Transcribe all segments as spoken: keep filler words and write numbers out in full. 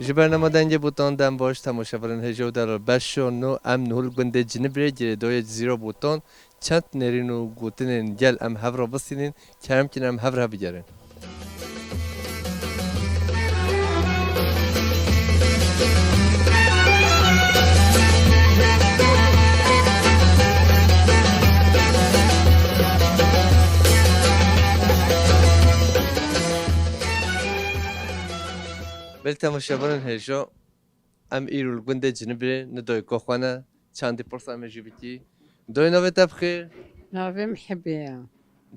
Ji bernama Dengê Botan dem baş, temaşevanên hêja û delal, beşa nû em niha li gundê Cinibirê, girêdayê Cizîra Botan, çend nêrîn û gotinên gel em hev re bistînin, kerem kin em hev re bigerin. Belê temaşevanên hêja, em îro li gundê Cinibirê, ni dayika xwe ne, çendî pirsa me jî bikî. Dayê, navê te bi xêr? Navê min Hebe ye.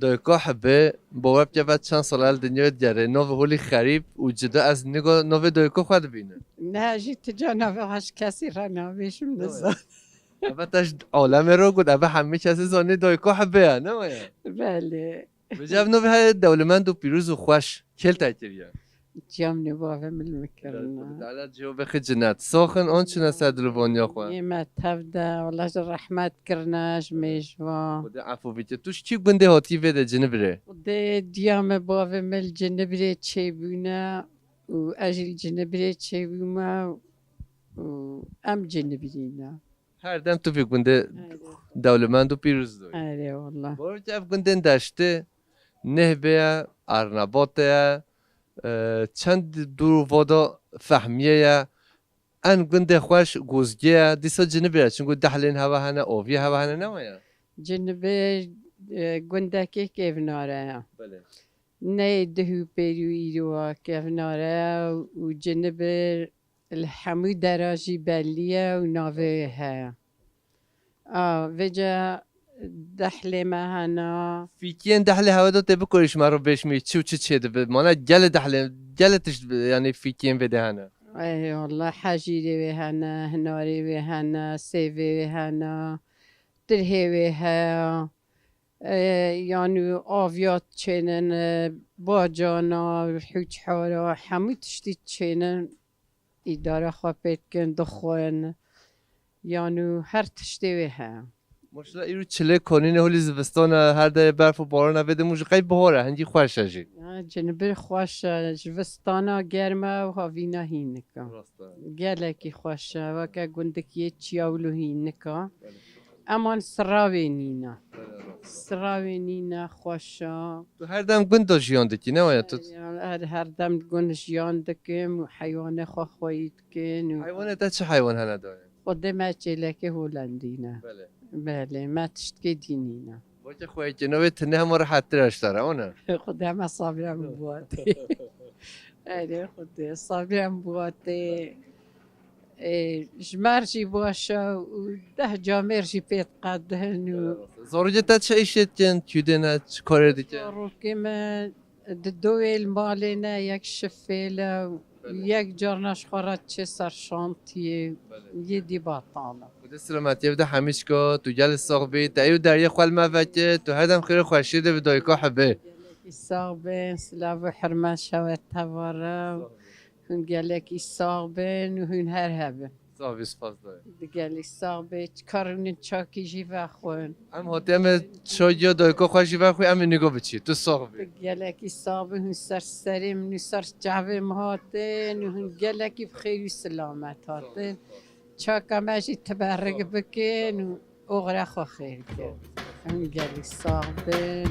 Dayika Hebe, bawer bike, ve çend sal e li dinyayê digere. Navê holî xerîb û cida, ez niga navê dayika xwe dibînim. Ne, jî tu ca navê xwe ji kesî re nabêjim, nizan. Eve te ji alemê re got, eve hemî kesî zanî dayika Hebe ye, ne waya? Belê. Vêca ev navê heye dewlemend û pîroz û xweş. Kê li te kiriye? Çiya min û bavê min li min kirine. Dala cihê bixî cinet. Sax in, an çine ser dil û vaniya xwe? Yê me tev de, wela ji rehmet kirine ji mêjvan. Xwedê efû bike. Tu ji kî gundê hatî vê de Cinibirê? Xwedê diya me bavê me li Cinibirê çêbûne û ez jî li Cinibirê çêbûme û em Cinibirî ne. Her dem tu vî gundê Erê. Dewlemend û pîroz doyî. Erê, wallah. Bawer bike ev gundên deştê, Nehbê ye, Arnabatê ye, e, çend dûr û voda Fehmiyê ye, en gundê xweş Gozgê ye, dîsa Cinibê ye, çunku dehlên heva hene, oviyê heva hene, ne waya? Cinibê, e, gundekê kêvnare ye. Belê. Neyê duh û pêrî û îro kevnare ye û Cinibê li hemû dera jî bellî ye û navê wê heye. A, vêca dehlê me hene. Fîkiyên dehlê hewe de tê bikorî ji me re bêşmî çi û çi çêdibe? Mana gelê dehlê, gelê tişt, yanî fîkiyên vê de hene. Ey wallah, hejîrê wê hene, hinarê wê hene, sêvê wê hene, tirhê wê heye. E, yanî aviya çênin, e, bacana, hûçhara, hemû tiştî çênin, îdara xwe pê dikin, dixwin. Yanî her tiştê wê heye. Maşallah, îro çilê konîne, holî zivistana, her derê berf û barana vê de, mû ji qey bihar e, hingî xweş e jî. Ha, Cinibir xweş e, zivistana germ e û havîna hînik e. Rast e. Gelekî xweş e, weke gundikiyê çiya wilo hînik e. Belê. Eman sirawê nîne. Belê, rast e. Sirawê nîne, xweş e. Tu her dem gund de jiyan dikî, ne waya tu? Her, her, her dem gund jiyan dikim û heywanê xwe xweyî dikin û Heywanê te çi heywan hene dayê? Xwedê me çêlekê Holandî ne. Belê. Belê, me tiştkê dî nîne. Weke xweyekê navê tune hema rehettir e ji te re, wan e? Xwedê hema sabira min biwatê. Erê Xwedê, sabira min biwatê. Ê, ji me re jî baş e û deh camêr jî pê diqedihin û Zarokê te çi îşê dikin? Çi dêne, çi karê dikin? Zarokê me di duyê li malê ne, yek şifêl e û Belê. Yek carna ji xwe re çê ser şantiyê, Belê. Yê dî betal e. Xwedê silametiyê bide hemîçka, tu gelê sax bî, te îro deriyê xwe li me vekir, tu her dem xêr û xweşiyê de bi dayika Hebe. Gelekî sax bin, silav û hurmet şewet tevare. Sax bin. Hûn gelekî sax bin û hûn her hebin. Sax bî, spas dayê. Di gelî sax bê, kar hûn çakî jî vexwin. Em hatiye me çakiya dayika xwe jî vexwî, em ê nîgo biçî. Tu sax bî. Di gelekî sax bê, hûn ser serê min û ser çavê min hatin û hûn gelekî bi xêr û silamet hatin. Çaka me jî teberik bikin û oxira xwe xêr ke. Em gelî sax bin.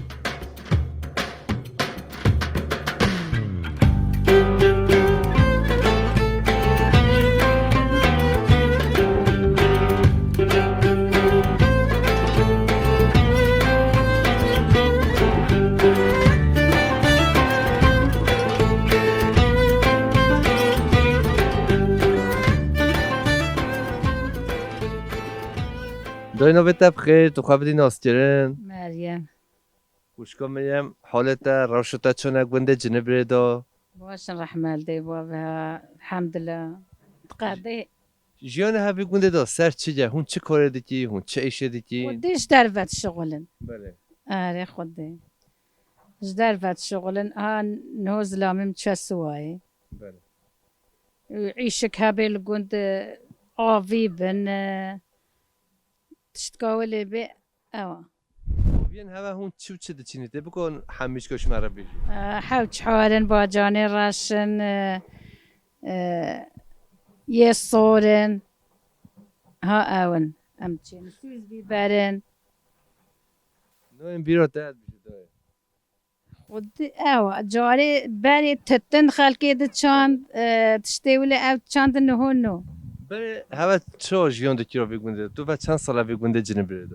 Dayê, navê te bi xêr, tu xwe bidî naskirin. Meryem. Xwişka Meryem, halê te, rewşa te çawa gundê Cinibirê de? Baş in, rehme li dê bavê, elhamdulillah. Qedê. Jiyana hevî gundê de ser çi ye? Hûn çi karê dikî? Hûn çi îşê dikî? Xwedê ji derve dişixulin. Belê. Erê Xwedê. Ji derve dişixulin. Ha, niho zilamê min çe siwayê. Belê. Îşik hebê li gund, avî bin, tiştka welê bê, ewa. Aviyên heve hûn çi û çi diçînî? Tê biko hemîçka ji me re bêjî. E, hewç harin, bacanê reşin, e, e, Yê sor in. Ha, ew in. Em çên, süs biber in. Nû em bîra te ez bijî dayê. Xwedî ew, carê berê titin xelkê diçand, e, tiştê wile ew çandin niho nû. Berê hewe çawa jiyan dikira vî gundê? Tu ve çend sala vî gundê Cinibirê de?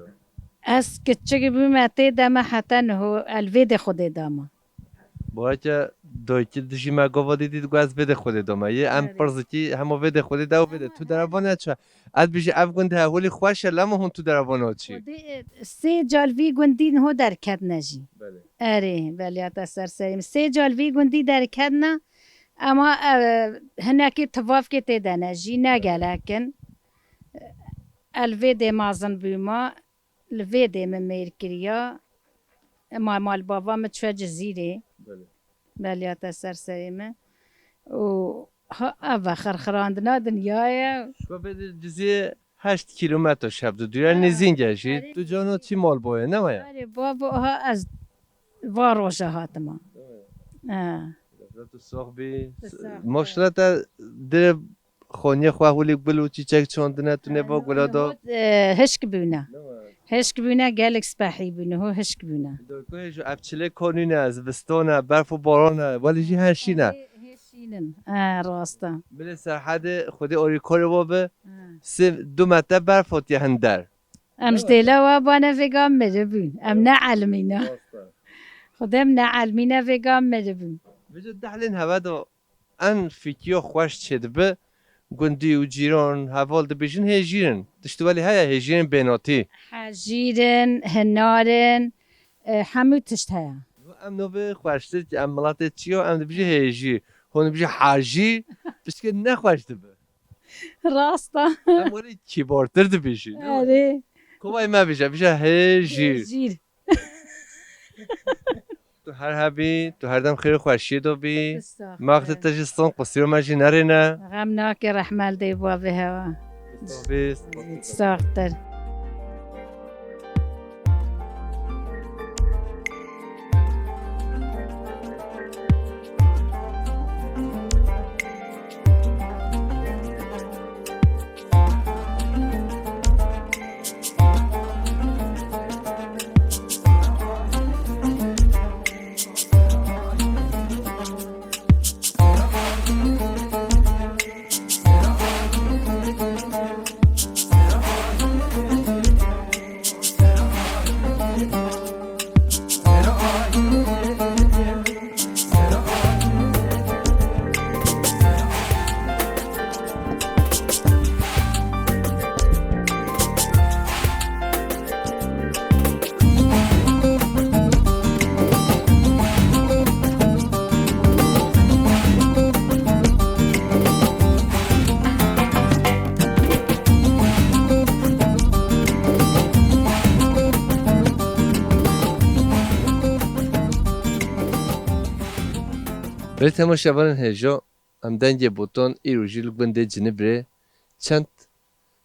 Ez kiçik bûme tê de me heta niho el vê dê Xwedê dama. Bareke dayikî dijî me gava dî dî digo ez vê dê Xwedê dama. Yê em Erê. Pirzikî hema vê dê Xwedê de ew vê dê. Tu derevan neçe. Ez bijî ev gund he holî xweş e, lema hûn tu derevan naçî. Xwedê, e, sê cal vî gundî niho derketine jî. Belê. Erê, belê, hata ser serê min. Sê cal vî gundî derketine, ema, e, hinekî tivavkê tê de ne jî, ne gelek in. El vê dê mazin bûma, li vê dê min mêr kiriya. Ema mal bava min çûye Cizîrê. Belê. Belê, hata ser serê min. Û ha, ev e, xirxirandina dinyayê. Şiva vê dê Cizîrê heşt kîlometre şev du dûr e, Ha, nêzîn e jî. Erê. Tu cano çi mal boye, ne waya? Erê, babo, ha, ez va roja hatima. Evet. Ha. Destê tu sax bî. Tu sax bî. Maşallah te dire xaniyê xwe holî gul û çîçek çandine, tu nêva gula da. Hot, e, hişk bûne. Ne waya? Hişk bûne, gelek spehî bûne, ho hişk bûne. Dokoyê ji ev çilê konîne, zivistane, berf û barane, welî jî her şîne. Hê, hê şînin. E, rast e. Bilê Serhedê Xwedê orîkorê wa bi. Ha. Sê du metre berf hatiye hinder. Em ji dêla wa bane vêga miribûn. Em ne elmîne. Rast e. Xwedê em ne elmîne vêga miribûn. Vêca dehlên heve de en fîkiya xweş çêdibe, gundî û cîran, heval dibêjin hêjîr in. Tiştî welî heye hêjîrên bênatî. Hejîr in, hinar in, e, hemû tişt heye. Em navê xweştir ki em miletê çi yo, em dibêjin hêjîr. Hûn dibêjin hajîr, piştî ne xweş dibe. Rast e. Em welî kîbartir dibêjin, ne? Erê. Kovayê me bêje, bêje hê jîr. Hê jîr. Tu her hebî, tu her dem xêr û xweşiyê de bî. Tu sax Maxte te jî ston qusîro me jî nerêne. Xem nake, rehmel dey bavê hewa. Sax bî. Saxtir. Belê temaşevanên hêja, em dengê botan îro jî li gundê Cinibirê çend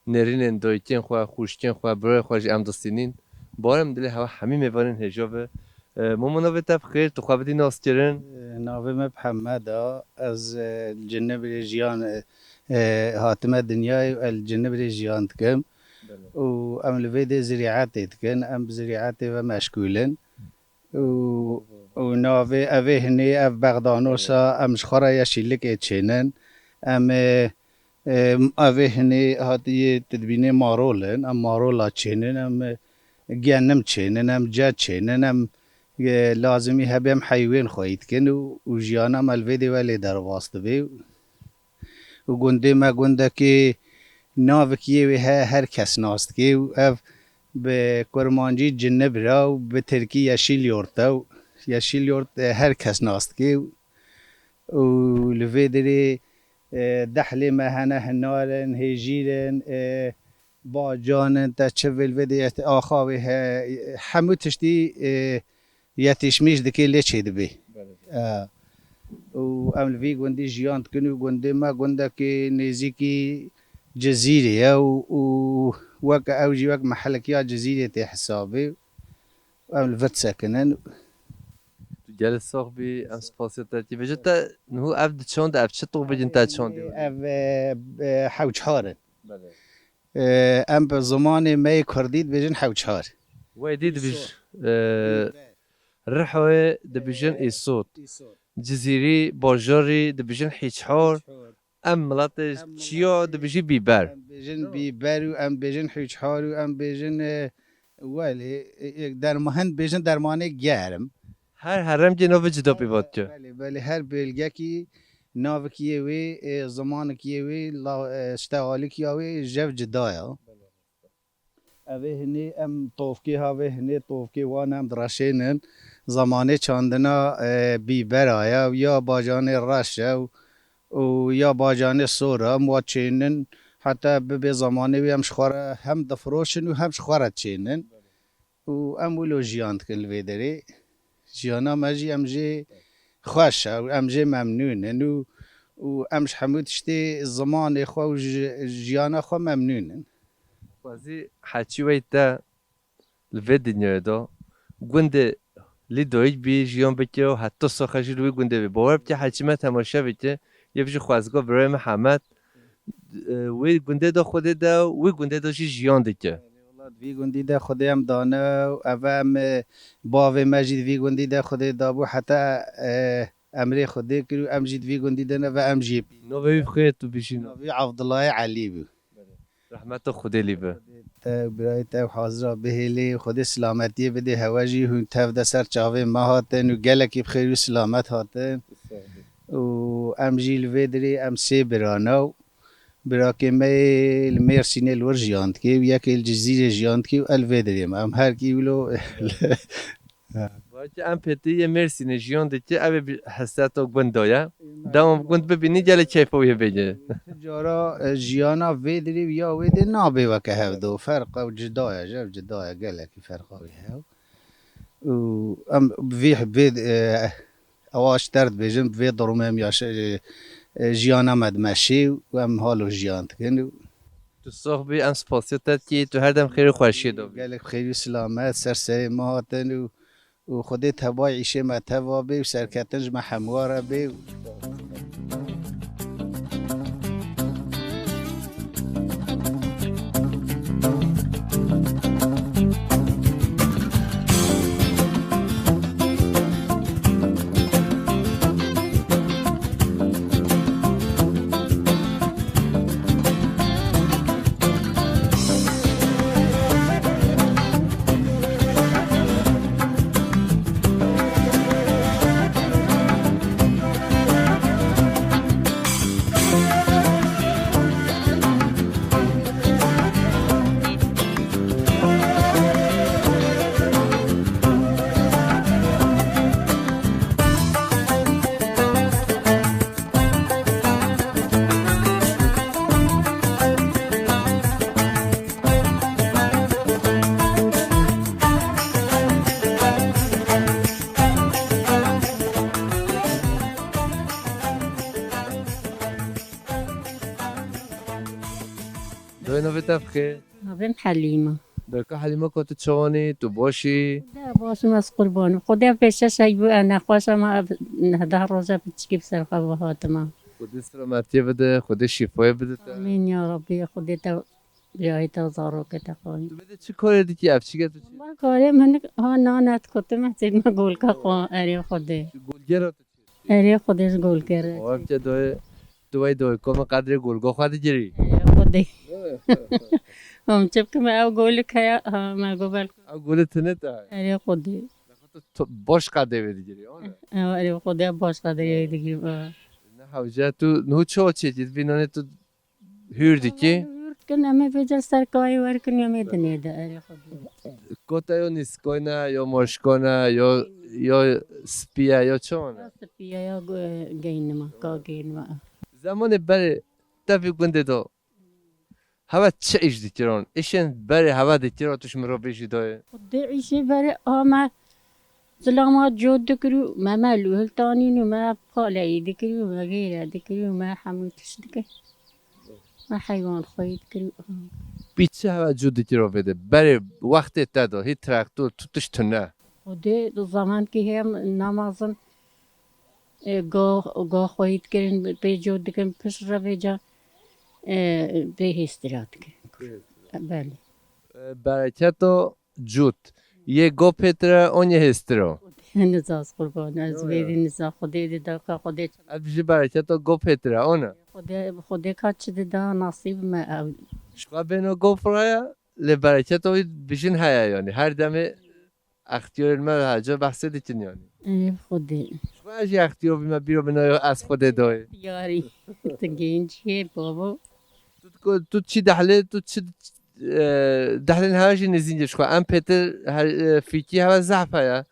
nêrînên dayikên xwe, xwişkên xwe, birayê xwe jî em distînîn. Bawer im dilê hewa hemî mêvanên hêja ve. E, Momo, navê te bi xêr, tu xwe bidî naskirin? E, navê me Mihemed e. Ez, e, li Cinibirê jiyan, e, e, hatime dinyayê û ez li Cinibirê jiyan dikim. Belê. Û em li vê dê zirîetê dikin, em bi zirîetê ve meşgûl in. Û, û navê evê hinê ev bexdanosa em ji xwe re yeşîlikê çênin. Em, e, e, evê hinê hatiyê tu dibînê marol in, em marola çênin, em, e, genim çênin, em ce çênin, em, e, lazimî hebê em heywên xweyî dikin û, û jiyana me li vê dê welê derbas dibe. Û gundê me gundekê navikî yê wê heye, her kes nas dike û ev bi kurmancî Cinibira û bi tirkî Yeşilyurt e û Yeşilyurt, e, her kes nas dike û, û li vê derê, e, dehlê me hene, hinar in, hêjîr in, e, bacan in, te çi vê li vê derê axa wê heye, hemû tiştî, e, yetişmiş dike lê çêdibê. Belê. E, û em li vî gundî jiyan dikin û gundê me gundekî nêzîkî Cizîrê ye û, û weke ew jî wek mehelekiya Cizîrê tê hesabê. Em li vir disekinin. Tu Gelê sax bî, em spasiya te dikî. Vêca te niho ev di çand, ev çi tobî din te çandî? Ev, e, e, hewçhar in. Belê. E, em bi zimanê me yê kurdî dibêjin hewçhar. Wey dî dibêj-, e, Rihayê dibêjin Îsot. Îsot. Cizîrî, bajarî dibêjin hîçhar. Hîçhar. Em miletê Em çiya miletê dibêjî bîber. Em bêjin Tamam. bîber û em bêjin hûçhar û em bêjin, e, welê, e, e, derma-, hin bêjin dermanê germ. Her heremkê navê cida pê vat ki. Belê, belê, her bêlgekî navikî yê wê, e, zimanikî yê wê, la-, e, ştehalikî ya wê jev cida ya. Evê hinê em tovkê ha vê hinê tovkê wan em direşênin. Zamanê çandina, e, bîbera ye û ya bacanê reş e û, û ya bacanê sor e. Em wa çênin heta bibe zamanê wê em ji xwe re hem difiroşin û hem ji xwe re çênin. Û em wilo jiyan dikin li vê derê. Jiyana me jî em jê xweş e û em jê memnûn in û, û em ji hemû tiştê zimanê xwe û ji, jiyana xwe memnûn in. Xwezî heçî wey te li vê dinyayê de gundê lî dayik bî, jiyan bike û heta saxe jî li wî gundê bî. Bawer bike heçî me temaşe bike, yê bijî xwezga birayê me Hemed, e, wê gundê de Xwedê de û wê gundê de jî jiyan dike. Wela di vî gundî de Xwedê em dane û ev em, e, bavê me jî di vî gundî de Xwedê dabû heta, e, emrê Xwedê kir û em jî di vî gundî de ne ve em jî. Navê wî bi xêr tu bijî. Navê wî Abdullahê Elî bû. Rehmeta Xwedê lî be. Te û birayê te û hazira bihêlê, Xwedê silametiyê bidê hewe jî, hûn tev de ser çavê me hatin û gelekî bi xêr û silamet hatin. Û em jî li vê dirê em sê birane û birakê me yê li Mêrsînê li wir jiyan dike û yekê li Cizîrê jiyan dike û el vê dirê me. Em her kî wilo Belkî em pêtî yê Mêrsînê jiyan dike, ev ê bi hesreta gund de ye. Dema gund bibînî gelek keyfa wî bêje. Cara, e, jiyana vê dirê û ya wê dê nabe weke hevdo. Ferq e û cida ye, jev cida ye, gelekî ferqa wî hev. Û em vî, vê, e, ewa ji te re dibêjin, bi vê durumê em yaşa-, e, e, jiyana me dimeşê û em halo jiyan dikin û Tu sax bî, em spasiya te dikî, tu her dem xêr û xweşiyê de bî. Gelek xêr û silamet ser serê me hatin û, û Xwedê tebayê îşê me teva bê û serketin ji me hemû re bê. Dayê, navê te bi xêr? Navê min Helîm e. Dayka Helîma, ka tu çawan î, tu baş î? De baş im, ez qurban im. Xwedê pêşeş hey bû, ez nexweş im, ev neh deh roj e piçikî bi ser xwe ve hatime. Xwedê selametiyê bide, Xwedê şîfayê bide te. Amîn ya Rabbî, Xwedê te birayê te û zarokê te xwîn. Tu bide çi karê dikî, ev çi ke tu çi? Wala karê min ha nan e, dikutime, çêdime golka xwe, erê Xwedê. Ji golgera tu çi? Erê Xwedê ji golgera. Ew ke doyê, tu wey doyê, komê qedrê golga xwe digirî. Erê Xwedê. Hom çi bikime, ew golik heye, ha, me got belkî. Ew golê tune te heye. Erê Xwedê. Tu, tu baş qedrê wê digirî, ana? Ew, erê Xwedê baş qedrê wê digirî, ew. Ne hewce, tu niho çawa çêkî, vî nanê tu hûr dikî? Hûr dikin, em ê vêca ser kayê werkin, em ê dinê de, erê Xwedê. Kota yo nîskoyne, yo moşkone, yo, yo spiye, yo çawane? Ya spiye, ya go-, geynime, ka geynime. Zemanê berê te vî gundê de heve çi îş dikirin? Îşên berê heve dikira tu ji mirovê jî dayê? Xwedê îşê berê a me zilama cot dikir û me, me lûhil tanîn û me paleyî dikir û me gêre dikir û me hemû tişt dikir. Me heywan xweyî dikir û. Pî çi heve cot dikira vê de? Berê wextê te de hî traktor tu tişt tune. Xwedê di zamankî heye namazin, e, ga, ga xweyî dikirin, pê co dikin, pişt re vêca, e, pê hêstira dikin. Belê. E, bereketo cût. Yê go pêtir e, on yê hêstir o. Niza ez qurban, ez Yo, yo. vêrî niza Xwedê dida ka Xwedê. Ev jî bereketo go pêtir e, on e. Xwedê, Xwedê ka çi dida nasîb me ew. Ji xwe bêno go firaya, lê bereketo wî bijin heye yanî. Her demê extiyorên me hece behsê dikin yanî. Ê Xwedê. Ji xwe ez jî extiyor bîme bîro min, ez Xwedê doyê. Yarî. Tu genc yê babo. Tu, tu çi dehlê, tu çi, e, dehlên hewa jî nêzîn jî ji xwe. Em pêtir her, e, fîkî hewa zehf heye.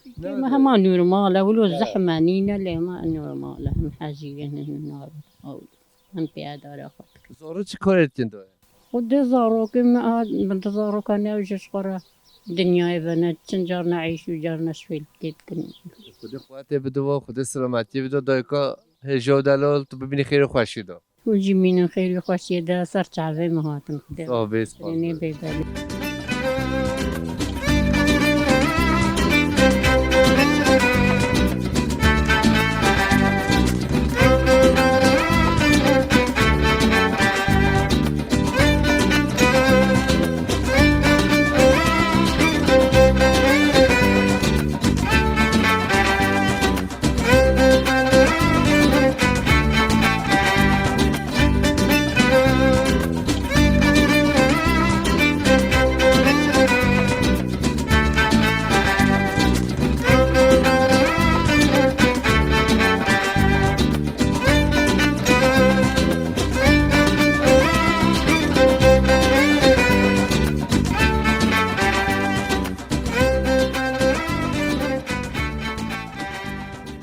Fîkî me hema normal e, wilo zehf me nîne, lê me normal e. Em hejî ye, ne, ne, ne, em pêdara xwe dikin. Zoro çi korê dikin doye? Xwedê zarokê me a, min di zaroka ne ji xwe re dinyayê vene, çin carna eyş û carna şwêl tê dikin. Xwedê quwetê bido, Xwedê selametiyê bido, dayika hêjo delal, tu bibînî xêr û xweşî do. Hûn jî mînin xêr û xweşiyê de ser çavê min hatin Xwedê. Sağ ol, bê spas. Rênê bê belê.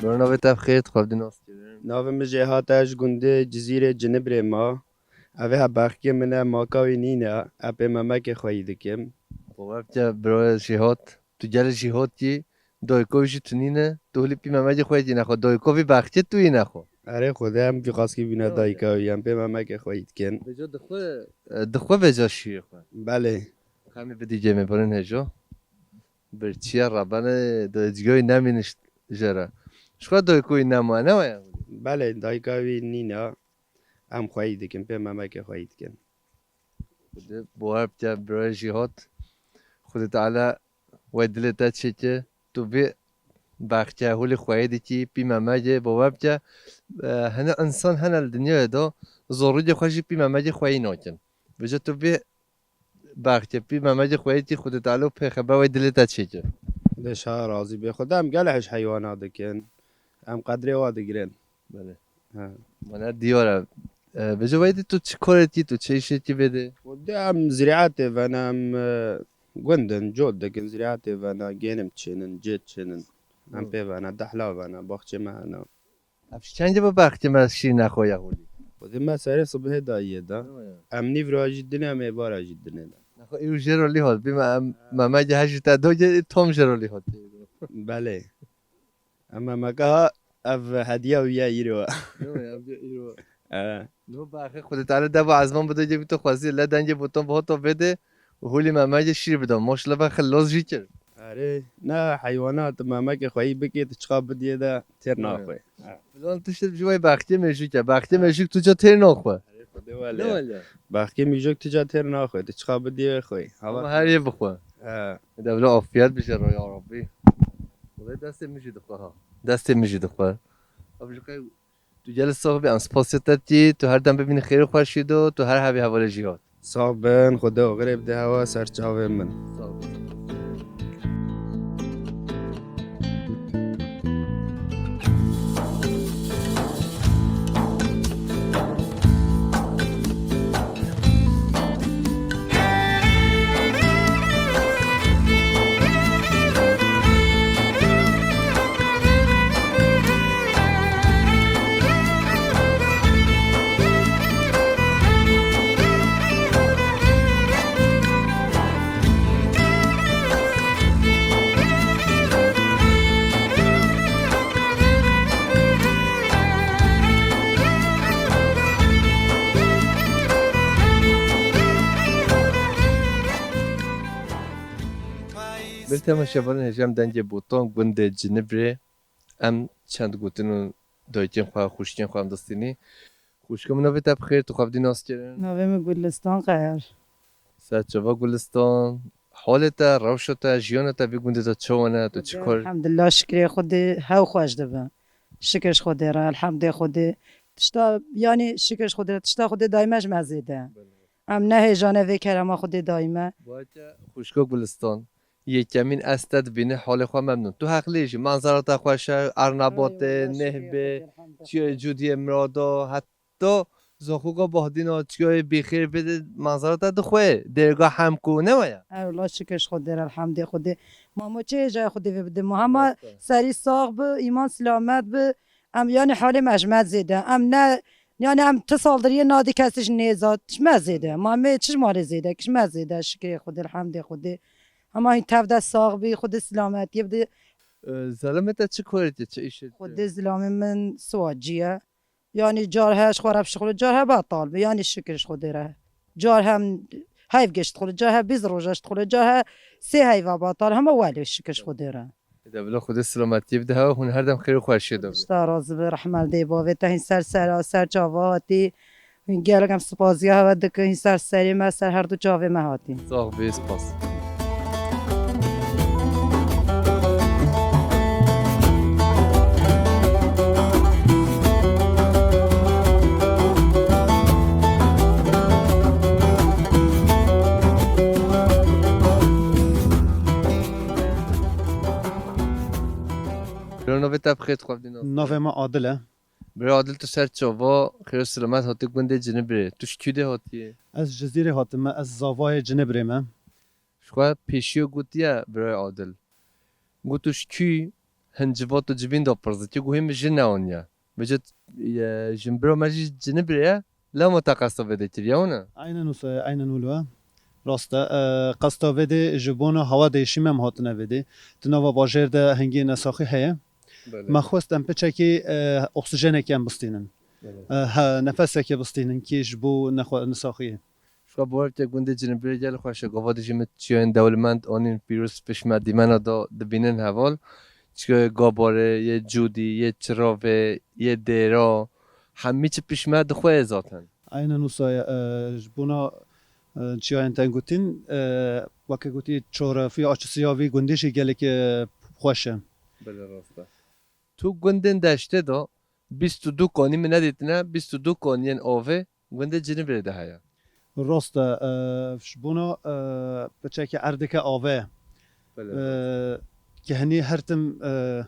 Bro, navê te bi xêr, dixwebdî nas kirin. Navê min Jêhat e, ji gundê Cizîrê Cinibrê ma. Ev ê hebexkê min e, maka wî nîne, e pê memekê xweyî dikim. Bawer bike bro Jêhat, tu gelê Jêhat yî, dayika wî jî tu nîne, tu hilî pî memekê xweyî dî nexwe, dayika vî bexkê tu yî nexwe. Erê Xwedê em vî qaskî bîne dayika wî, em pê memekê xweyî dikin. Vêca dixwe, e, dixwe vêca şîrê xwe. Belê. Xemê bidî cêmê birin hêjo. Birçiya Rebane dayicîgewî nemîniş jê re. Ji xwe dayikûyî nema, ne waya? Belê, dayika wî nîna. Em xweyî dikin, pê memekê xweyî dikin. Xwedê bawer bike, birayê Jîhad. Xwedê Teala wey dilê te çêke. Tu vê bexçe holê xweyî dikî, pî memekê, bawer bike. E, hene însan hene li dinyayê de zorûdê xwe jî pî memekê xweyî nakin. Vêca tu vê Baxçe pî Memecê xweyî tî Xwedê Teala û pêxember wey dilê te çêke. Xwedê şa razî bê. Xwedê em gelek hej heywana dikin. Em qedrê wa digirin. Belê. Ha. Mana diyar e. E, vêca wey dî tu çi korê tî, tu çi îşê tî vê dê? Xwedê em ziraetê vene, em, e, gund in, cot dikin, ziraetê vene, gênim çênin, cêt çênin. Em Hı. pê vene, dehla vene, baxçê me hene. Ev ji çendê bi bextê me şîrîna xwe ya holî? Xwedê me serê sibihê dayî ye da. Yo, yo. Em nîvra jî dinê, em êvara jî dinê da. Nexwe îro jê rolî hot. Bî me em, Memecê hejî te doge, tom jê rolî hot. Belê. Em memeka ha, ev hediya wî ye îro. Yo, yo, ev jê îro. E. No baxê Xwedê Teala dev û ezman bido cê bî tu xwezî, le dengê boton bihoto vê dê û holî Memecê şîr bido. Moşleva xilos jî kir. Erê, ne heywana tu memekê xweyî bikê, tu çiqa bidiyê de têr naxwe. Filan tişt ji wey baxtê mêjûk e. Baxtê mêjûk tu ca têr naxwe. Erê, Xwedê wele. Ne wele? Baxtê mêjûk tu ca têr naxwe, tu çiqa bidiyê xwe. Hava Ama her yê bixwe. He. Devre afiyet bije ro ya Rabbi. Wele destê min jî dixwe ha. Destê min jî dixwe. Abi ji qey Tu gelek sax bî, em spasiya te dikî, tu her dem bibînî xêr û xweşî do, tu her hebî hevalê Jîhad. Sax bin, Xwedê oxirê bide hewa ser çavên min. Sax bin. Temaşevanên hêja, em Dengê Botan, gundê Cinibrê. Em çend gotin û dayikên xwe, xwişkên xwe em distînî. Xwişka min, navê te bi xêr, tu xwe bi dî nas kirin? Navê min Gulistan Qeyar. Ser çava Gulistan, halê te, rewşa te, jiyana te vî gundê de çawa ne? Tu çi kar? Elhamdulillah, şikrê Xwedê hew xweş dibe. Şikir ji Xwedê re, elhamdê Xwedê. Tişta, yanî şikir ji Xwedê re, tişta Xwedê daîme ji me zêde. Em ne hêja ne vê kerema Xwedê daîme. Bayte xwişka Gulistan, yekemîn ez te dibîne halê xwe memnûn. Tu heqlî jî, manzara te xweş e, Ernabatê, Ay, Allah, şikrê Nehbê, Xwedê, elhamdulillah. Çiyayê Cûdiyê Mirado, heta Zaxoka Bahdîna, çiyayê Bêxêr vê de manzara te dixwe, dêrga Hemko ne waya? Ewla şikir ji Xwedê re, elhamdê Xwedê. Ma mo çi hêjayê Xwedê vê bide? Ma hema Rast e. Serî sax bi, îman silamet bi. Em, yanî halê me ji me zêde. Em ne, yanî em ti sal diriyê nadî kesî ji nêza, ji me zêde. Ma me çi ji malê zêde, ji me zêde, şikrê Xwedê, elhamdê Xwedê. Hema hîn tev de sax bî, Xwedê silametiyê bide. Ee, zelamê te çi karê te, çi îşê te? Xwedê zilamê min siwacî ye. Yanî car he ji xwe re bişixule, car he betal be. Yanî şikir ji Xwedê re. Car he heyv ge ji dixule, car he bîst roja ji dixule, car he sê heyva betal. Hema welê şikir ji Xwedê re. De bila Xwedê silametiyê bide hewe, hûn her dem xêr û xweşiyê de bin. Tişta razî be, rehmel dê bavê te hîn ser sera, ser çava hatî. Hûn gelek em sipaziya hewe dikin, hîn ser serê me, ser her du çavê me hatî. Sax bî, spas. Navê te bi xêr, tu xwe bi dî nas. Navê me Adil e. Birayê Adil, tu ser çava, xêr û silamet hatî gundê Cinibrê. Tu ji kû dê hatiyê? Ez ji Cizîrê hatime, ez zavayê Cinibrê me. Ji xwe pêşiyo gotiye birayê Adil. Got tu ji kû, hin civat û civîn de pirs dikî, got hê min jin neaniye. Vêca, e, jinbira me jî Cinibrê ye, lema te qesta vê de kiriye, wana? Aynen wisa ye, aynen wilo ye. Rast e, e, qesta vê de ji bona hewa değişîmê em hatine vê de. Di nava bajêr de hingê nesaxî heye. Belê. Me xwest em piçekî, e, oksîjenekê em bistînin. Belê. E, he, nefesekê bistînin kî ji bo nexwe-, nesaxiyê. Ji xwe bawer bike gundê Cinibrê gelek xweş e. Gava dijî min çiyayên dewlemend anîn pîroz pişt me dîmena da dibînin heval. Çiyayê Gabarê, yê Cûdî, yê Çiravê, yê Dêra. Hemî çi pişt me dixwe ye zaten. Aynen wisa ye, e, ji bona, e, çiyayên te gotin, e, weke gotî coğrafiya açısı ya vî gundî jî gelek, e, xweş e. Belê rast e. Tu gundên deştê de bîst û du kanî min nedîtine, bîst û du kaniyên avê gundê Cinibrê de heye. Rast e, e, ji bona, e, piçekî erdeke avê ye. Belê, e, rast. Ke hinî her tim, e,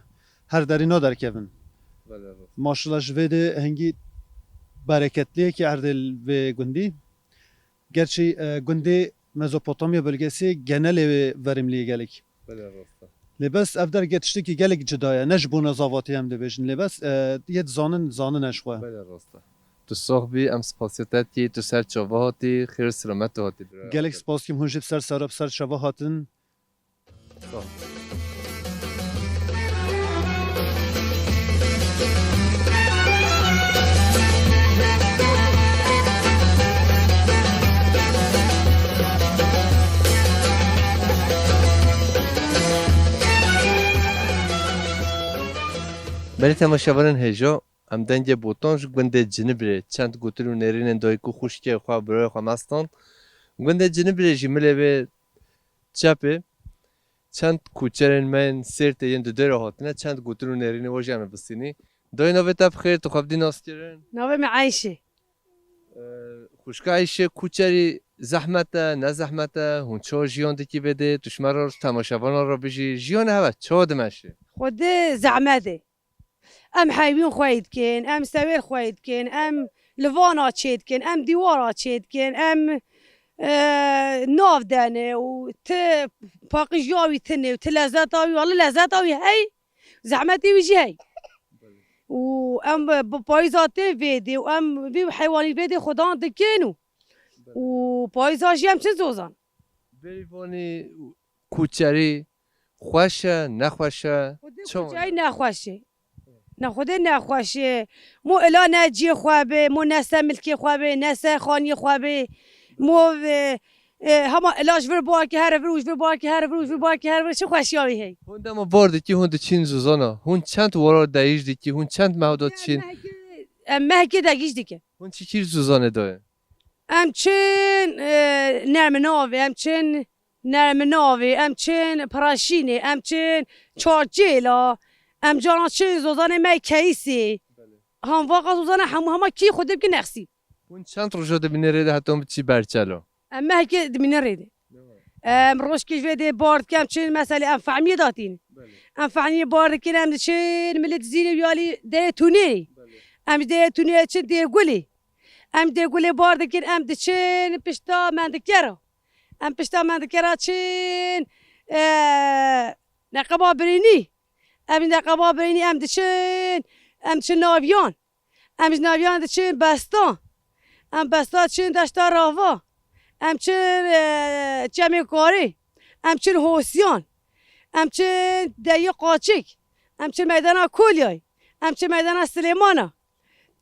her derî naderkevin. Belê, rast. Maşallah ji vê de hingî bereketliyekî erdê li vê gundî. Gerçî, e, gundê Mezopotamya bölgesi genelê verimliyê gelek. Belê, rast e. Lê bes ev derge tiştekî gelek cida ye. Ne ji bona zavatiyê em dibêjin. Lê bes, e, yê dizanin, zanin e ji xwe. Belê, rast e. Tu sax bî, em spasiya te dikî, tu ser çava hatî, xêr û silamet tu hatî bira. Gelek spas dikim, hûn jî bi ser sera, bi ser çava hatin. Sax. Belê temaşevanên hêja, em Dengê Botan ji gundê Cinibrê çend gotin û nêrînên dayik û xwişkê xwe, birayê xwe me stand. Gundê Cinibrê jî milê wê çepê çend koçerên me yên Sêrtê yên di dêra hatine, çend gotin û nêrînê we jî em ê bistînî. Dayê, navê te bi xêr, tu xwe bi dî nas kirin? Navê me Eyşe. Ee, xwişka Eyşe, koçerî zehmet e, ne zehmet e, hûn çawa jiyan dikî vê dê, tu ji me re, ji temaşevanan re bijî, jiyanê hewe çawa dimeşe? Xwedê zehmet e. Em heywîn xwey dikin, em sewêr xwey dikin, em livana çê dikin, em dîwara çê dikin, em, e, nav dene û ti paqij ya wî tune û ti lezeta wî, wele lezeta wî hey, zehmetê wî jî hey. Û em bi payîza tê vê dê û em vî heywanî vê dê xwedan dikin û, û payîza jî em çi zozan. Berî vanî koçerî xweş e, nexweş e? Xwedê çawa koçerî ne? Nexweş e. Ne, xwedê nexweş e. Mo ila ne ciyê xwe be, mo ne se milkê xwe be, ne se xaniyê xwe be. Mo, e, E, hema ila ji vir barkê here vir û ji vir barkê here vir û ji vir barkê here vir, çi xweşiya wî heye. Hûn dema bar dikî, hûn diçîn zozana. Hûn çend warar deyîj dikî, hûn çend mehda diçîn? Em mehekê, em mehekê degîj dikin. Hûn çi kîr zozanê dayê? Em çin, e, Nerminavê, em çin Nerminavê, em çin Piraşînê, em çin Çarçêla, em cana çin zozanê me Keyîsê. Belê. Hanvaqa zozana hemû hema kî Xwedê bike nexsî. Hûn çend roja dibînê rê de heta hûn biçî Berçela? Em mehekê dibînê rê de. Em rojkê ji vê dê bar dikin, em çin meselê em fehniyê datîn. Belê. Em fehniyê bar dikin, em diçin milê Dizîrê û yalî Derê Tûnê. Belê. Em ji Derê Tûnê çin Dêrgulê. Em Dêrgulê bar dikin, em diçin pişta Mendikera. Em pişta Mendikera çin, e, Neqeba Birînî. Em ji Neqeba Birînî em diçin, em diçin Naviyan. Em ji Naviyan diçin Besta. Em Besta diçin Deşta Rava. Em çin, e, Çemê Karê. Em çin Hosiyan. Em çin Deyê Qaçik. Em çin Meydana Kolyayê. Em çin Meydana Silêmana.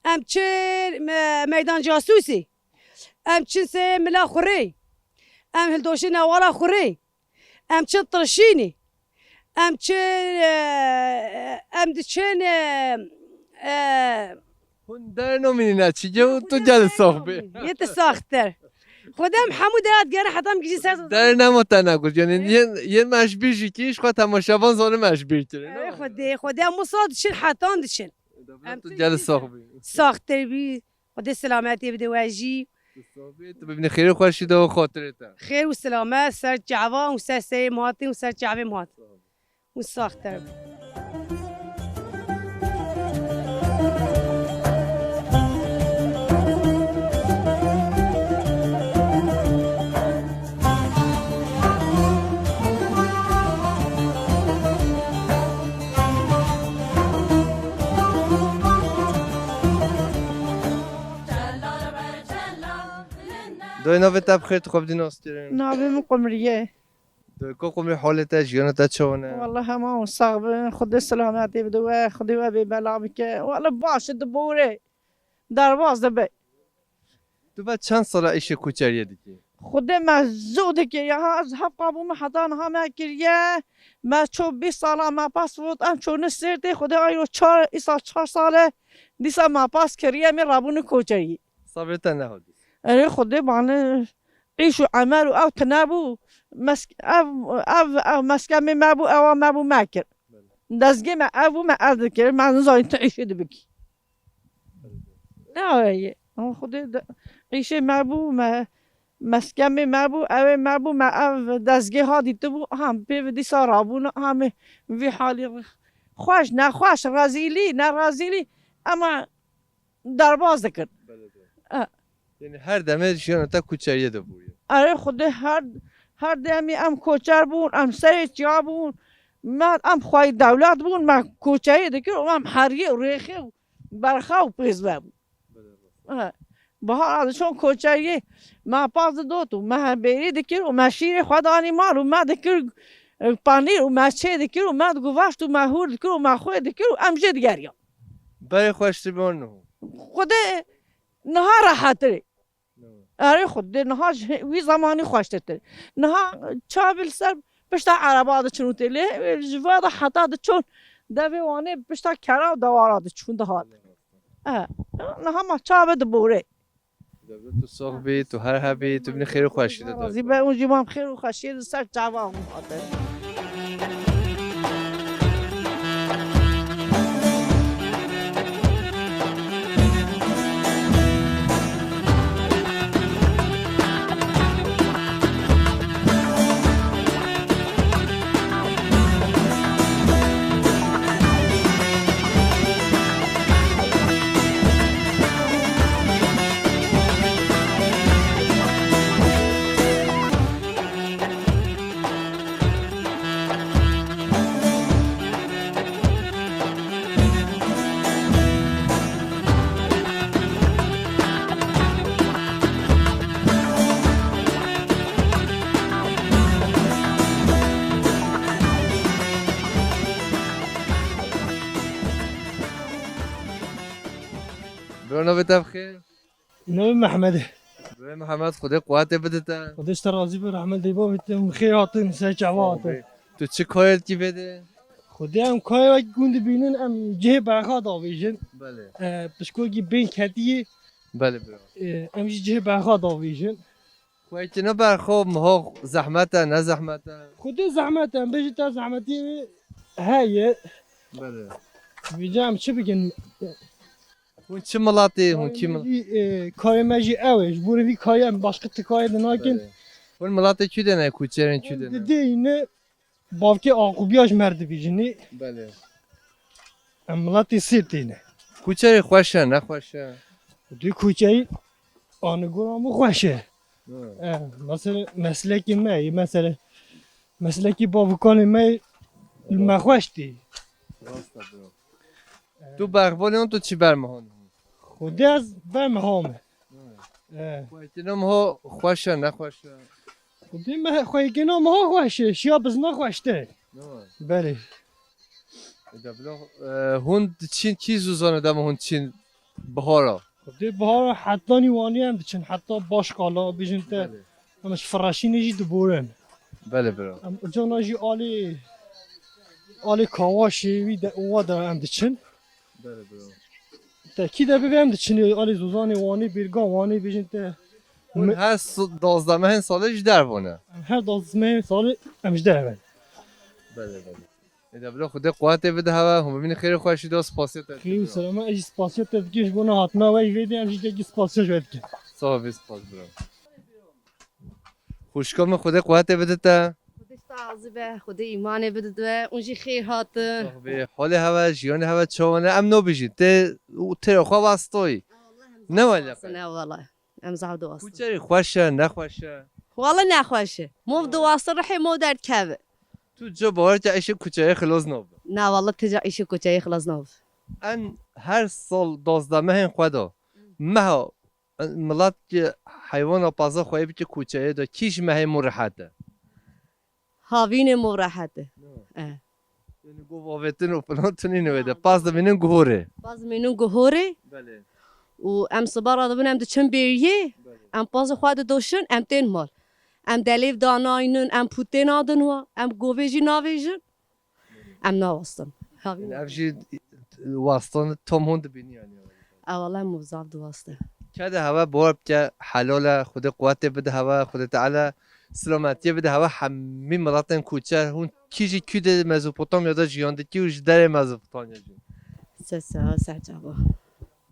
Em çin, e, Meydan Casûsê. Em çin sê Mila Xurê. Em hildoşê Newala Xurê. Em çin Tirşînê. Em çin, e, em diçin, e, e, Hûn dernomînî ne çi, tu gel sax bî. Yê tu saxtir. Xwedê em hemû derat gerin heta em gijî ser. Dernemo te negot. Yani yê, yê me ji bîr jî kî, ji xwe temaşevan zanim me ji bîr kirin. Ey Xwedê, Xwedê em wisa diçin, hetan diçin. Em tu gel sax bî. Saxtir bî. Xwedê selametê bide we jî. Tu sax bî, tu bibînî xêr û xweşî de û xatirê te. Xêr û selamet ser çava û ser serê Muhatê û ser çavê Muhat. Û saxtir bî. Dayê, navê te bi xêr, tu xwe bidî nas kirin? Navê min Qumriye. Dayê, ka Qumrî, halê te, jiyana te çawa ne? Wele hema hûn sax bin, Xwedê selametê bide we, Xwedê we bê bela bike. Wele baş e, diborê. Derbas dibe. Tu ve çend sala îşê koçeriyê dikî? Xwedê me zû dikir. Ya ha ez hevqa bûme heta niha me kiriye. Me ço bîst sala me pas vot, em çûne Sêrtê. Xwedê ayro çar, îsal çar sal e. Dîsa me pas kiriye, em ê rabûne koçeriyê. Sabrê te nehat. Erê Xwedê bane îş û emel û ew tune bû. Mesk-, ev, ev, ev meskemê me bû, ewa me bû me kir. Belê. Dezgê me ev bû, me ev dikir. Me nizanî tu îşê dibikî. Ne ye. Ama Xwedê de, îşê me bû, me, meskemê me bû, ewê me bû, me ev dezgê ha dîtibû, ha pê ve dîsa rabûn, ha me vî halî xweş, nexweş, rezîlî, nerazîlî, ema derbas dikir. Belê, belê. E. Yani her demê jiyana te koçeriyê de bûye. Erê Xwedê her, her demê em koçer bûn, em serê çiya bûn, me, em xweyî dewlet bûn, me koçeriyê dikir û em heriyê û rêxê û berxa û pêz me bû. He. Bahar diçûn koçeriyê, me pas didot û me hembêrî dikir û me şîrê xwe danî mal û me dikir, e, panîr û me çê dikir û me diguvaşt û me hûr dikir û me xwê dikir û em jê digeriyan. Berê xweştir bûn niho. Xwedê niha rehetir e. Erê Xwedê niha ji wî zemanî xweştir. Niha çav li ser pişta ereba diçin û tê lê ji va de heta diçûn devê Wanê pişta kera û dewara diçûn dihat. E, niha ma çav e diborê. Dewlet tu sax bî, tu her hebî, tu binî xêr û xweşî de. Razî be, û jî mam xêr û xweşiyê di ser çava hûn hatin. Bira, navê te bi xêr? Navê Mehmed e. Birayê Mihemed, Xwedê quwetê bide te. Xwedê ji te razî be, rehmet lê bavê te, hûn xêr hatin, ser çava hatin. Tu çi kayê dikî vê de? Xwedê em kayê wekî hûn dibînin, em cihê berxa davêjin. Belê. E, pişkokî bên ketiyê. Belê bira. E, em jî cihê berxa davêjin. Xwekî ne berxo, miho zehmet e, ne zehmet e? Xwedê zehmet e, em bêjin te zehmetî heye. Belê. Vêca em çi bikin? Hûn çi miletê, hûn kî mil- Karê me jî, e, karê me jî ew e. Ji bo vî karê em başqa ti karê de nakin. Belê. Hûn miletê kî de ne, kuçerên kî de ne? Didê yine bavkê Aqubiya ji me re dibêjinê. Belê. Em miletê Sêrtê ne. Kuçerê xweş e, ne xweş e? Dê kuçeyî anigora min xweş e. Hı. E, mesela meslekê me ye, mesela meslekê bavikanê me li me xweş tê. Rast e bro. Tu berxvanê hûn, tu çi bermihan hûn? Xwedê ez bermiha me. Hı. E. Xwekîna miho xweş e, ne xweş e? Xwedê me xwekîna miho xweş e, şiya bizna xweştir e. Hı. Belê. E de bila, e, hûn diçin kî zûzanê dema hûn diçin bihara? Xwedê bihara hetanî Wanî em diçin, heta Başkala, bêjin te. Belê. Em ji Firaşînê jî diborin. Belê bira. Em ucana jî alê, alê Kawaşê wî de, wa de em diçin. Belê bira. Te kî de bibe em diçin, alê Zozanê Wanê, Bêrga Wanê, bêjin te. Hûn Me- her s-, dozdeh mehên salê ji derve ne? Em her dozdeh mehên salê em ji derve ne. Belê, belê. Ê de bila Xwedê quwetê bide hewe, hûn bibînin xêrê xweşî de, spasiya te dikim. Xêr û selama, ez jî spasiya te dikim ji bo nehatina we, vê de em jî gelkî spasiya ji we dikin. Sax bî, spas bira. Xwişka min, Xwedê quwetê bide te. Xwedê ji te razî be, Xwedê îmanê bide te, hûn jî xêr hatin. Sax bî, holê hewe, jiyanê hewe çawa ne, em nabêjin, tê, tê xwe wastoyî. Ne wele. Ne wele. Em zaf diwastin. Kuçerî xweş e, nexweş e? Wele nexweş e. Mov diwastin rihê mov derdikeve. Tu ca bawer ke îşê kuçeyê xilas nabe? Na wele, ti ca îşê kuçeyê xilas nabe. En her sal dozdeh mehên xwe de, meha, milet ki heywana paza xweyê bike kuçeyê de, kî ji mehê mû rehet e? Havînê mû rehet e. Ne. E. Yani gov avêtin û filan tu nîne wê de. Pas dimînin guhorê. Pas dimînin guhorê. Belê. Û em siba radibin em diçin bêriyê. Belê. Em pazê xwe didoşin, em tên mal. Em delêv danaynin, em pûtê nadin wa, em govê jî navêjin. Em nawastin. Havîn. Yani ev jî wastan tom hûn dibînî yani. Ewala em zaf diwaste. Kede hewe bor bike helal e, Xwedê quwetê bide hewe, Xwedê Teala silametiyê bide hewe hemî miletên kuçer, hûn kî ji kî de Mezopotamya de jiyan dikî û ji derê Mezopotamya jî. Ser seha, ser çava.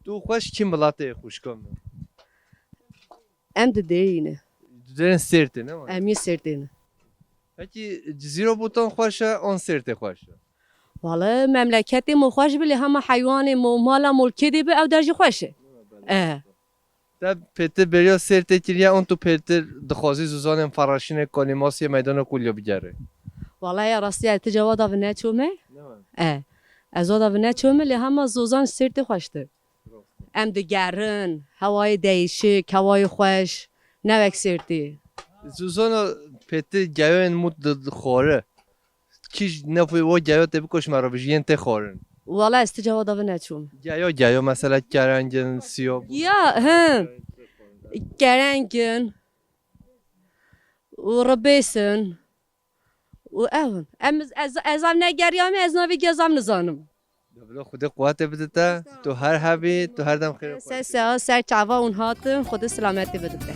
Tu xweş kî miletê xwişka min? Em di derî ne. Di derên Sêrtê ne? Em yê Sêrtê ne. Pekî Cizîra Botan xweş e, an Sêrtê xweş e? Wala memleketê min xweş bi, lê hema heywanê min, mala min kê dê bi, ew der jî xweş e. E. Te pêtir beriya Sêrtê kiriye, an tu pêtir dixwazî zûzanên Feraşînê, Kanîmasiyê, Meydana Kulya bigerê? Wala ya rastî, ez ti ceva da vine çome. Ne? E. Ez o da vine çome, lê hema zûzan Sêrtê xweştir. Em digerin, hewayê değişik, hewayê xweş, ne wek Sêrtê. Zûzana pêtir geyoyên mût di, dixware. Kî ji nefê o geyo tê bikoş me re bijî yên tê xwarin. Wala ez ti ceva da vine çûm. Geyo, geyo, mesela kerengin, siyo. Ya, he. Kerengin. Û ribêsin. Û ew in. Em, ez, ez ev negeriyame, ez navê gezam nizanim. Ya bila Xwedê quwetê bide te, tu her hebî, tu her dem xêr. Ser seha, ser çava hûn hatin, Xwedê selametê bide te.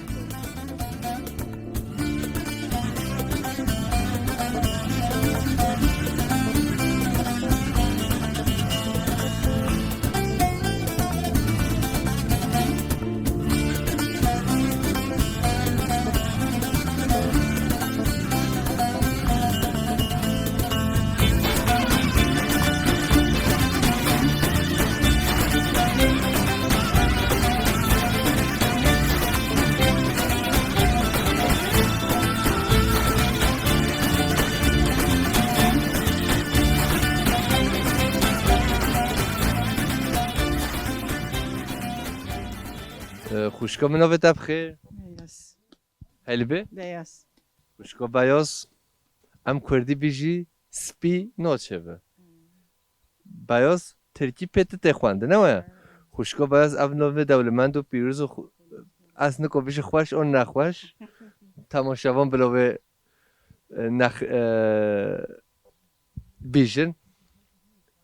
Ee, xwişka min, navê te bi xêr? Beyaz. Helbê? Beyaz. Xwişka Beyaz, em kurdî bijî spî naçe bi. Beyaz tirkî pê ti tê xwendin, ne waya? Xwişka Beyaz, ev navê dewlemend û pîroz û xu-, Ez niko bijî xweş û nexweş. Temaşevan bila wê, e, nex-, e, bîjin.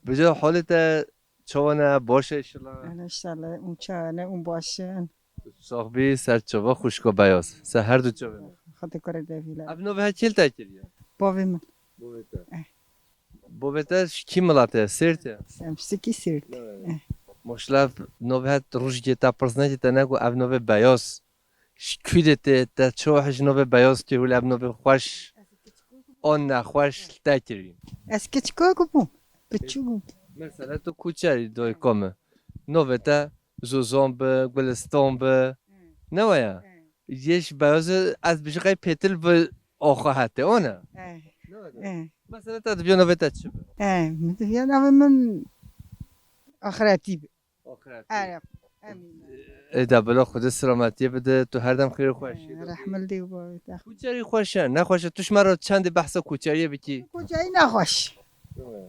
Bijo holê te çawa ne, baş e inşallah? Ana inşallah, û çawa ne, û baş in. Sax bî, ser çava xwişko beyaz. Ser her du çavê. Xwedê kurê devîle. Ev navê he kê li te kiriye? Bavê min. Bavê te. Eh. Bavê te ji kî miletê ye? Sêrt e? Em sikî Sêrt. Ne, ne. Eh. Maşallah, navê he rojekê te pirs nekî te negot ev navê beyaz. Ji kû de te, te çawa hej navê beyaz kir, hûl ev navê xweş, an nexweş li te kirî? Ez kiçikok bûm, piçûk bûm. Mesela tu kuçerî doyka min. Navê te Zozan bi, Gulistan bi. Ne waya? Yê ji beyazê ez bijî qey pêtir bi oxa hete, o ne? Eh. Ne waya? Eh. Mesela te dibiya navê te çi bi? Eh, min dibiya navê min Axretî bi. Axretî. Erê, emîn. Ê de bila Xwedê selametiyê bide, tu her dem xêr û xweşî de bî. Rehmil dê û bavê te. Kuçerî xweş e, nexweş e? Tu ji me re çendê behsa kuçeriyê bikî? Kuçerî nexweş.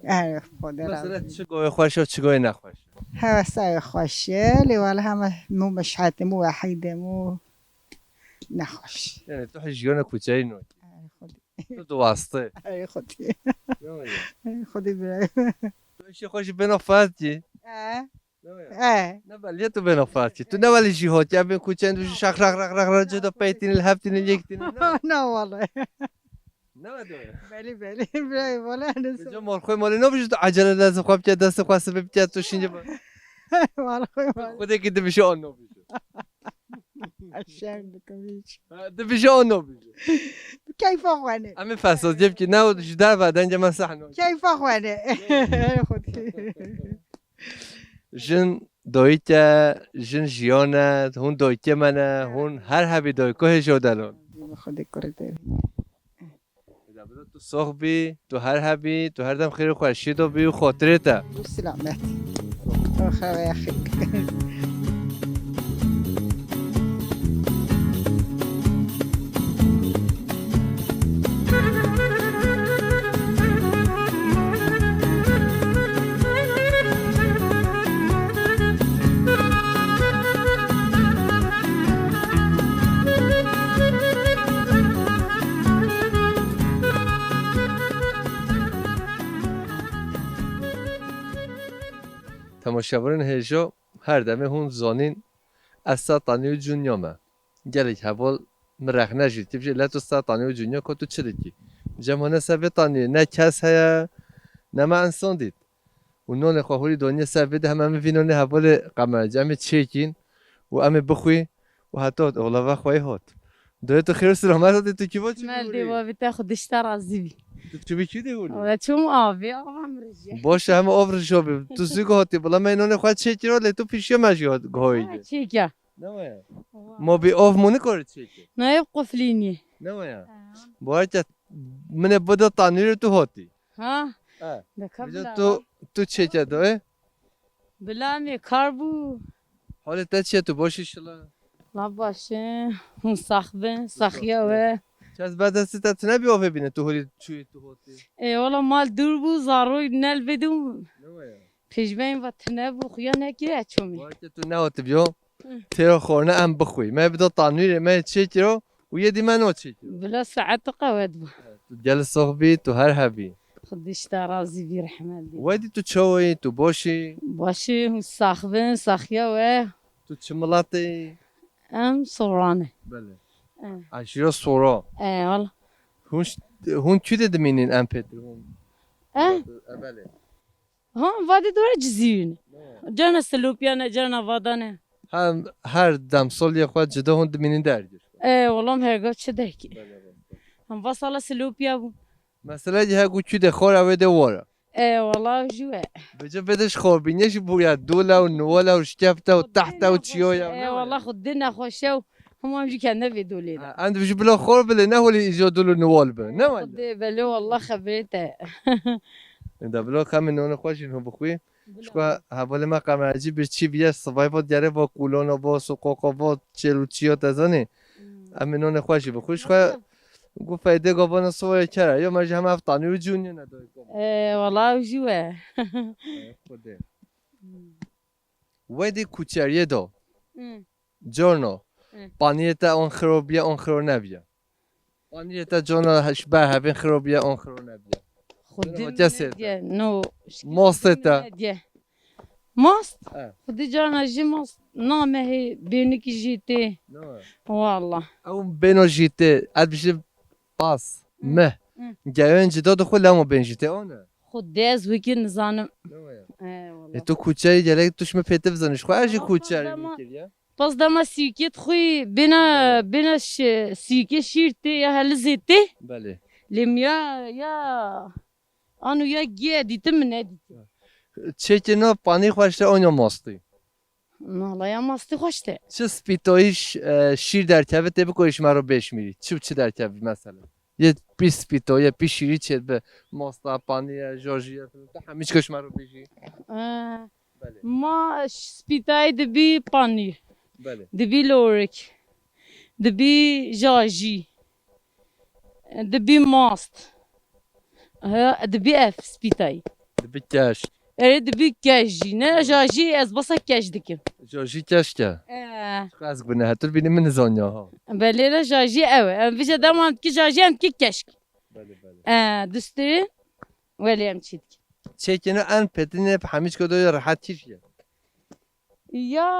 Erê, Xwedê razî. Mesela çi gavê xweş e û çi gavê nexweş e? Hewesayê xweş e, lê wele heme mû meşhetim û wehîdim û nexweş. Yani tu hej jiyana kuçerî nakî. Erê, Xwedê. Tu diwastî. Erê, Xwedê. Ne waya? Erê, Xwedê birayê. Tu işê xwe jî bêna faz kî. E? Ne waya? E. Ne belê tu bêna faz kî. Tu ne welî jî hatiye bên kuçeyên tu jî şax rax rax rax rax cida peytînin, li hev tînin, yek tînin. Ne? Na wele. Ne waya? Belê, belê. Birayê wele ne. Ca mal xwe malê nabijî tu ecele destê xwe bike, destê xwe sibê bike, tu şînce bak. Mal xwe malê. Xwedê ki dibişe an nabijî. Şerm dikim hiç. Ha, dibije an nabije. Bi keyfa xwe ne. Em ê fesaziyê bikî, ne ji derve dengê me sehno. Keyfa xwe ne. Xwedî. Jin doyî te, jin jiyan e, hûn doykê me ne, hûn her hebî doyko hêjo delon. Xwedê kurê te. Bila tu sox bî, tu her hebî, tu her dem xêr û xweşî de bî û xotirê te. Tu silamet. Tu xeweya xêr. Temaşevanên hêja, her demê hûn zanîn ez ser tanî û cûnya me. Gelek heval min rexne jî, tî bijî, le tu ser tanî û cûnya ka tu çi dikî? Cem hane ser vê tanî, ne kes heye, ne me insan dît. Û nonê xwe hûrî donî ser vê de, hema min vî nonê hevalê qemercî, em ê çêkîn û em ê bixwî û heta ola ve xweyî hat. Doyê tu xêr û selamet hatî, tu kî va çi Mel dê bihûrî? Bavê te xwe dişta razî bî. Tu çi bî kî dê hûrî? Wala çûm avê, ava min rijê. Baş e, hema av rija bî. Tu zû hatî, bila me nonê xwe çêkira, lê tu pîşiya me jî hat, gihayî Ha, de. Çêkiya. Ne waya? Wa. Ma bî av mû nikare çêke? Nayê quflînî. Ne waya? Ha. Bawer ke min ê bide tanûrê tu hatî. Ha? E. Deka Vêca bila tu, tu çêke dayê? Bila me kar bû. Halê te çi ye, tu baş î şila? La baş e. Hûn sax bin, saxiya we. Kes ber destê te tune bî avê bîne, tu holî çûyî, tu hotî. E, wala mal dûr bû, zaroy nel bidû. Ne waya? Pêşbeyên ve tune bû, xuya nekiriye çomî. Weke tu nehatibiyo, Hı. têra xwarine em bixwî. Me bida tanûrê me çêkiro û yê dî me no çêkiro. Bila saet qewet bû. Tu gel sox bî, tu her hebî. Xwedî ji te razî bî, rehmet bî. Wedî tu çawa yî, tu baş î? Baş î, hûn sax bin, saxiya we. Tu çi miletê yî? Em Soran e. Belê. E. Eşîra Sora. E, wala. Hûn ş-, hûn kû de dimînin em pêtir hûn? E? E, belê. Ha, vadê dore Cizîrî ne. Ne? Cana Silopya ne, cana Vada ne. Hem her dem soliyê xwe cida hûn dimînin dergir. E, wala em her gav çi derkî. Belê, belê. Em va sala Silopya bû. Mesela, he ku kû de xora wê de wara. E, wala jû e. Bêje vê de ji xorbînê jî bûya dûle û niwale û şkefte û Xwedê tehte û çiyoya, nexweş e, ne wala waya? Xwedê nexweş e û hema em jî kene vê dolê de. Ha, em dibêjin bila xor bile, ne holî îjo dûl û niwal be, ne wala? Xwedê belê wala xeberê te. De bila ka min nonê xwe jî hûn bixwî. Bila. Ji xwe hevalê me qemercî bir çî bîye, sivay va diyarê va kulona, va suqoqa, va çêl û çiya te zanî. Hmm. Em ê nonê xwe jî bixwî. Ji xwe Nasıl? Gu feydê gavana sivayê kera. Yo me jî hema ev tanî û cûnî ne dayik. E, wala ew jî we. E, Xwedê. Hmm. Wedî kuçeriyê do. Hmm. Corno. Hı. Paniyê te on xiro biye, on xiro nebiye. Paniyê te cona heş-, ber hevên xiro biye, on xiro nebiye. Xwedê Dina hatiye min sêr nediye, no, şikî Mostê xwedê min te. Nediye. Mast? He. Xwedê cana jî mast namehê bênikî jî tê. Ne wa? Wallah. Ew bêno jî tê. Ez bijî pas. Hı. Meh. Hı. Gewên cida dixwe lemo bên jî tê, o ne? Xwedê ez wekî nizanim. Ne wa ya? He, wallah. E, tu kuçerî gelek tu şime pêtiv zanî. Xwe ez jî Ama kuçerî pas dema, wekî ya. Pas dema sîkê xwî bêna, Belê. Bêna şi-, sîkê şîr tê ya helizê tê. Belê. Lê min ya, ya, ano ya giye dîtim min nedîtim. Çêkê no panî xweş te, onya mastî. Nala ya mastî xweş te. Çi spîtoyî ş-, e, şîr derkeve tê bikoyî ji me ro bêşmîrî. Çi û çi derkevî mesela? Yê pî spîto, yê pî şîrî çêdibe. Masta, panî ye, jajî ye, filan. Tu hemî çi ji me ro bêjî. E, Belê. Ma ş-, spîtayî dibî panîr. Belê. Dibî lorik. Dibî jajî. Dibî mast. He, dibî ev spîtayî. Dibî keşk. Erê dibî keş jî. Ne, Belê. Jajî ez basa keş dikim. Jajî keşk e. Ee. Çiqa ez bine hetir bînî min nizanya ha. Belê re jajî ew e. Em vije dema em dikî jajî em dikî keşk. Belê, belê. Ee, dustê. Welê em çî dikî. Çêkêne en petinê bi hemî çiko doyê rehet kî jî ye. Ya,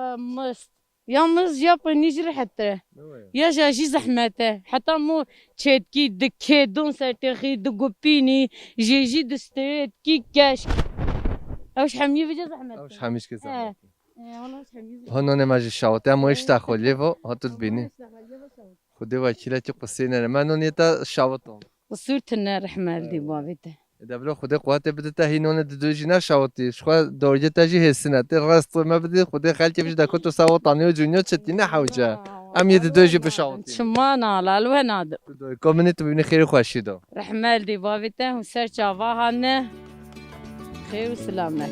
e, mist. Yalnız ya penî jî rehettir e. Ne wa ya? Ya jajî zehmet e. Heta mo çêtkî di kêdon sertêxî, di gupînî, jê jî di stêrêtkî keşk. Ew ji hemî vêce zehmet Ew e. Ji hemî şikê He. Zehmet e. E, wala ji hemî zehmet. Ha nonê me jî şawit. Em o E, iştah xwe lêvo, ha tu dibînî. Xwedê wekîlekî qisê nere. Me nonê te şawit o. Qisûr tune rehme li dî bavê te. E, de bila Xwedê quwetê bide te hîn one di dû jî neşawitî. Ji xwe doriyê te jî hêsin e. Tê rest me bidî, Xwedê xelkê jî deko tu sewa tanî û cûnyo çetî ne hewce. Em yê di dû jî bişawitî. Çima nala, li we nadim. Tu doyko min î, tu bibînî xêr û xweşî de. Rehme li dî bavê te, hûn ser çava hane. Xêr û silamet.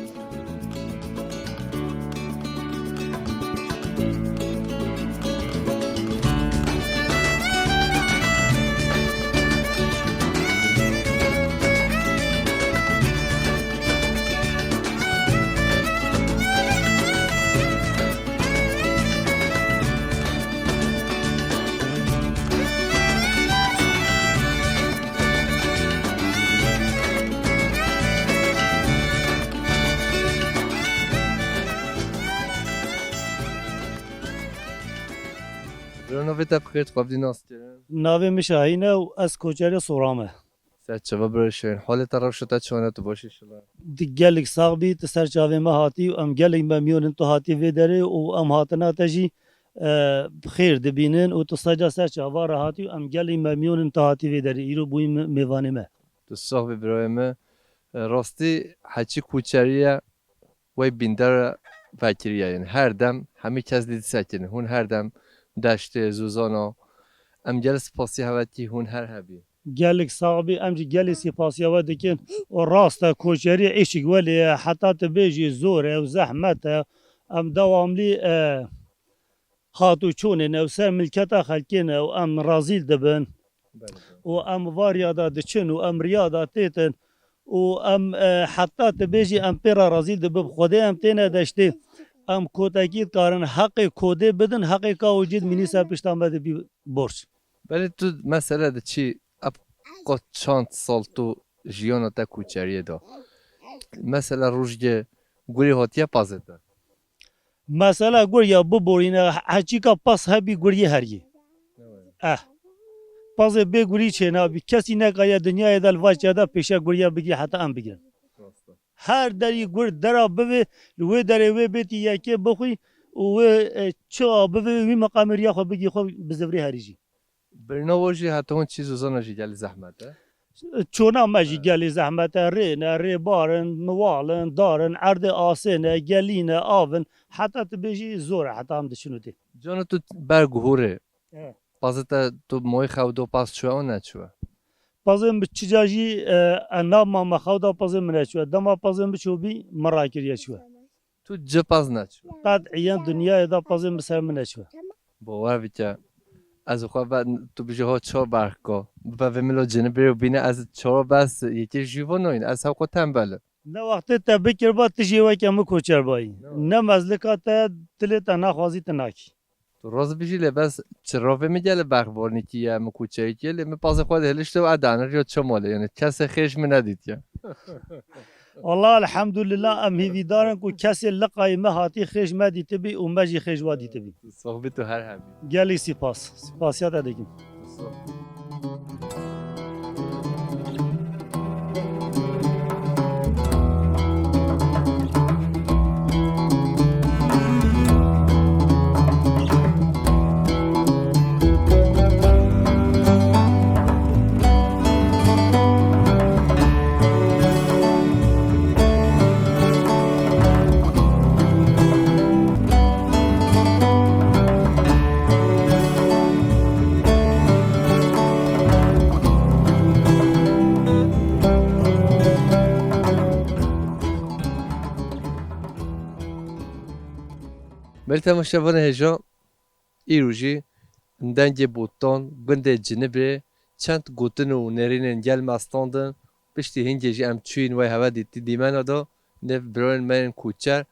Bira, navê te bi xêr, tu xwe bidî nas kirin. Navê min Şahîn e û ez koçerê Soran me. Ser çava bira Şahîn. Halê te, rewşa te çawa ne, tu baş î inşallah? Di gelek sax bî, tu ser çavê me hatî û em gelek memnûn in tu hatî vê derê û em hatina te jî, e, bi xêr dibînin û tu seca ser çava re hatî û em gelek memnûn in tu hatî vê derê. Îro bûyî me-, mêvanê me. Tu sax bî birayê me. E, rastî heçî koçerî ye. Wey bîndere vekiriye, yani her dem hemî kes dî disekinin. Hûn her dem deştê, zûzana. Em gel spasî hev e kî hûn her hebî. Gelek sax bî, em jî gelê sipasiya we dikin. O rast e, koçerî îşik welê ye, heta tu bêjî zor e û zehmet e. Em dewamlî, e, hat û çûnê ne û ser milketa xelkê ne û em razîl dibin. Belê, belê. Û em va riya de diçin û em riya de têtin û em, e, heta tu bêjî em pê re razîl dibin, bi Xwedê em têne deştê. Em kotekî dikarin heqê kodê bidin, heqê ka û cid mînî ser pişta me dibî borc. Belê tu mesele diçî, ev qo çand sal tu jiyana te koçeriyê de. Mesela rojgê gurê hatiye pazê te. Mesela gur ya biborîne, heçîka pas hebî gur yê herî. Eh. Pazê bê gurî çênabî. Kesî nekariye dinyayê de li va çiya de pêşiya gur ya bigirî heta em bigirin. Her derî gur dera bivê, li wê derê wê bêtî yekê bixwî û wê, e, çiya bivê, wî meqamê riya xwe bigî xwe bi zivirê herî jî. Birina we jî heta hûn çî zûzana jî gelî zehmet e. Çona me jî Evet. gelî zehmet e, rê ne, rêbar in, miwal in, dar in, erdê asê ne, gelî ne, av in. Heta tu bêjî zor e, heta em diçin û tê. Cana tu ber guhûrê. Evet. Pazê te tu moyî xew do paz çûye û neçûye? Pazê min çi ca jî, e, e, nabma me xew da pazê min neçûye. Dema pazê min çûbî, min rakiriye çûye. Tu ci paz neçû. Qet îyen dinyayê de pazê min ser min neçû. Bawer bike. Ez xwe ve tu bijî ho çor berxko. Bi vevê min lo cinibê û bîne ez çor bes yekê jî vo noyîn. Ez hewqo tembel im. Ne wextê te bikir ba tu jî weke min koçer bayî. Ne. Ne mezlika te dilê te naxwazî tu nakî. Tu roz bijî lê bes çi rovê min gelê bexbornîkî ye, min kuçeyîkî ye, lê min pazê xwe de hilişte û edanir yo çi molê, yani kesê xêş min nedîtiye. Allah elhamdulillah, em hîvîdar in ku kesê liqayî me hatî xêş me dîtibî û me jî xêş wa dîtibî. Sohbet û her hebî. Gelî sîpas. Sipasiya te dikim. Belê temaşevanê hêja, îro jî dengê botan gundê Cinibê çend gotin û nêrînên gel me standin. Piştî hingê jî em çûyîn wey hewe dîtî dîmena de nêv birayên me yên koçer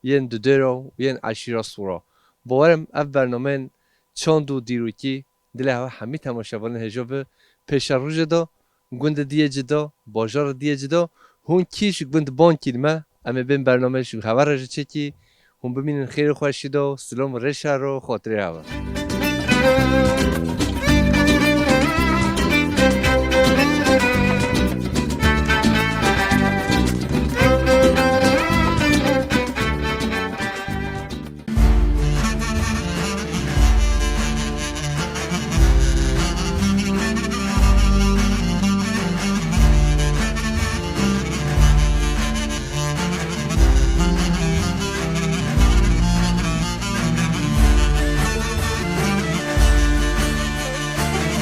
yên Dudêra û yên eşîra Sora. Bawerim ev bernameyên çand û dîrokî dilê hewe hemî temaşevanên hêja bi pêşerojê de gundê diyê cida, bajarê diyê cida, hûn kî ji gund bankî li me, em ê bên bernameyê ji hewe re jî çêkî, hûn bimînin xêr û xweşî de, silam û rêşer û xatirê hewe.